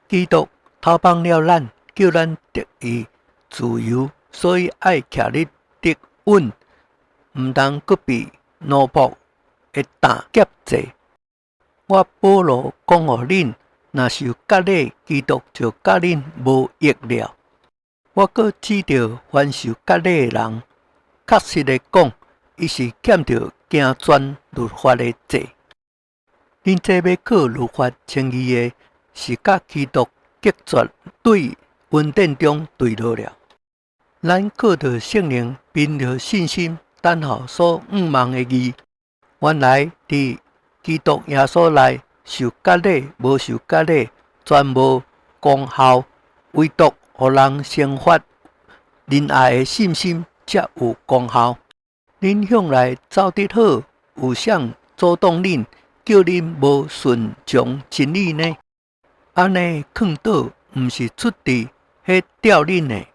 基督投放了咱，叫咱得以自由，所以愛徛立得穩，毋通閣被奴僕的擔挾制。我保羅講予恁，若受割禮，基督就佮恁無益了。我閣指著凡受割禮的人，確實的講，伊是欠著行全律法的債。恁這欲靠律法稱義的，是佮基督隔絕，對恩典中墜落了。咱靠著聖靈，憑著信心，等候所向望的義。原來佇基督耶穌內受割禮，無受割禮，全無功效，唯獨予人生發仁愛的信心，才有功效。恁向來走得好，有啥阻擋恁，叫恁無順從真理呢？按呢勸導，毋是出佇彼召恁的。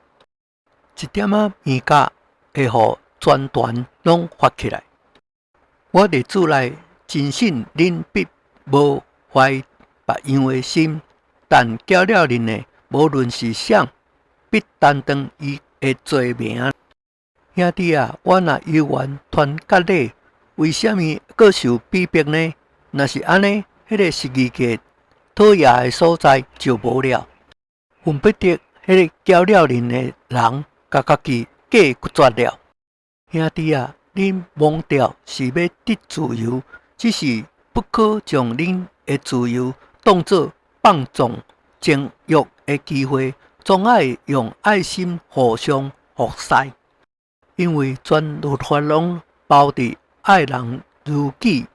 一點仔麵酵會予全團攏發起來。我佇主內真信恁必無懷別樣的心，但攪擾恁的，無論是誰，必擔當伊的罪名。兄弟啊，我若猶原傳割禮，為啥物閣受逼迫呢？若是按呢，彼個十字架討贏的所在就無了。恨不得彼個攪擾恁的人，共家己割絕了。兄弟啊，恁蒙召是欲得自由，只是不可將恁的自由當做放縱情慾的機會，總愛用愛心互相服侍。因為全律法攏包佇愛人如己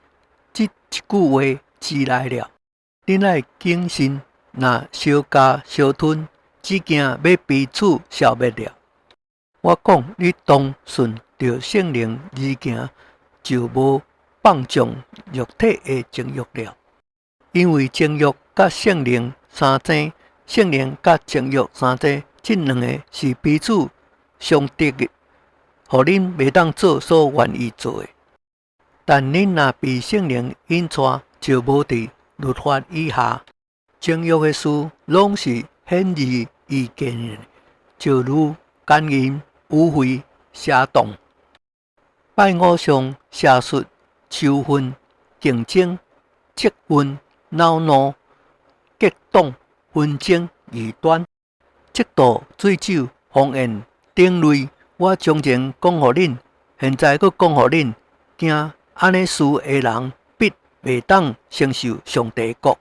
這一句話之內了。恁愛謹慎，若相咬相吞，只驚欲彼此消滅了。我講，你當順著聖靈而行，就無放縱肉體的情慾了。因為情慾佮聖靈相爭，聖靈佮情慾相爭，這兩個是彼此相敵的，予恁袂當做所願意做的。但恁若被聖靈引帶，就無佇律法以下。情慾的事攏是顯而易見的，就如姦淫、污穢、邪蕩、拜偶像、邪術、仇恨、競爭、嫉恨、惱怒、結黨、紛爭、異端、嫉妒、醉酒、荒宴等類。我從前講予恁，現在閣講予恁，行按呢事的人，必袂當承受上帝國。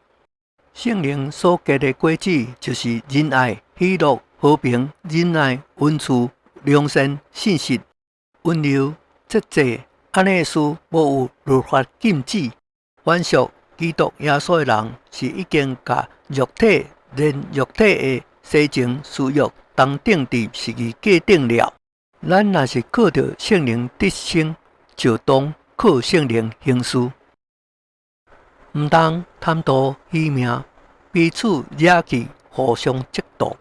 聖靈所結的果子，就是仁愛、喜樂、和平、忍耐、恩慈、良善、信實、溫柔、節制。按呢事無有律法禁止。凡屬基督耶穌的人，是已經共肉體連肉體的私情私慾同釘佇十字架頂了。咱若是靠著聖靈得生，就當靠聖靈行事，毋通貪圖虛名，彼此惹氣，互相嫉妒。